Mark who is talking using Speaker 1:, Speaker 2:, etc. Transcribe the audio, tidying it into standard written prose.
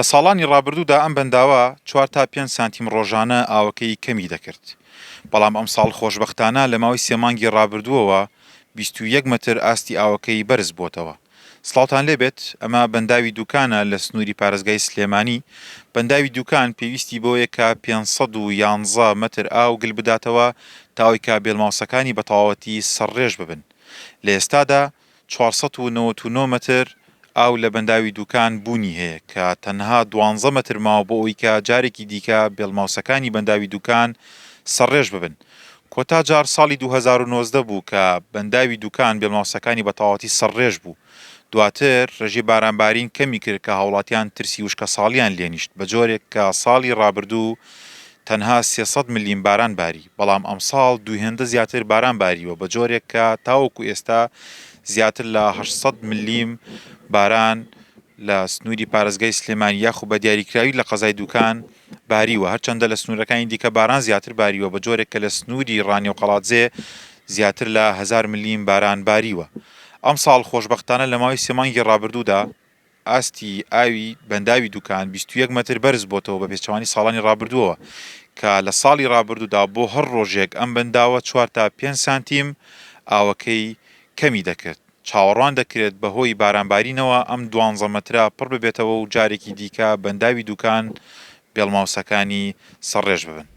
Speaker 1: لە ساڵانی ڕابردوودا ئەم بەنداوە چوار تا پێنج سانتیم ڕۆژانە ئاوەکەی کەمی دەکرد، بەڵام ئەمساڵ خۆشبەختانە لە ماوەی سێ مانگی ڕابردووەوە 21 مەتر ئاستی ئاوەکەی بەرز بۆتەوە. سڵاوتان لێبێت، ئەمە بەنداوی دوکانە لە سنووری پارێزگای سلێمانی، بەنداوی دوکان پێویستی بەوەیە کە 511 مەتر ئاو گل بداتەوە تا ئەوەی کە بێڵماوسەکانی بە تەواوەتی سەرڕێژ ببن. لە ئێستادا 499 مەتر ئاو لە بەنداوی دوکان بوونی هەیە کە تەنها دوانزە مەتر ماوە بۆ ئەوەی کە جارێکی دیکە بێڵماوسەکانی بەنداوی دوکان سەرڕێژ ببن. کۆتا جار ساڵی 2019 بوو کە بەنداوی دوکان بێڵماوسەکانی بە تەواوەتی سەرڕێژ بوو. دواتر ڕێژەی بارانبارین کەمی کرد کە هاوڵاتیان ترسی وشکەساڵیان لێنیشت بە جۆرێک کە ساڵی ڕابردوو تەنها 300 ملیم باران باری بەڵام ئەمساڵ دوو هێندە زیاتر باران باریوە بە جۆرێک کە تاوەکو ئێستا زیاتر لە 800 ملیم باران لە سنووری پارێزگای سلێمانی یاخو بە دیاریکراوی لە قەزای دوکان باریوە، هەرچەندە لە سنوورەکانی دیکە باران زیاتر باریوە بە جۆرێک کە لە سنووری ڕانیە و قەڵادزێ زیاتر لە هەزار ملیم باران باریوە. ئەمساڵ خۆشبەختانە لە ماوەی سێ مانگی ڕابردوودا ئاستی ئاوی بەنداوی دوکان 21 مەتر بەرز بۆتەوە بە پێچەوانی ساڵانی ڕابردووەوە کە لە ساڵی ڕابردوودا بۆ هەر ڕۆژێک ئەم بەنداوە چوار تا پێنج سانتیم ئاوەکەی کەمی دەکرد. چاوەڕوان دەکرێت بەهۆی بارانبارینەوە ئەم دوانزە مەترە پڕ ببێتەوە و جارێکی دیکە بەنداوی دوکان بێڵماوسەکانی سەرڕێژ ببن.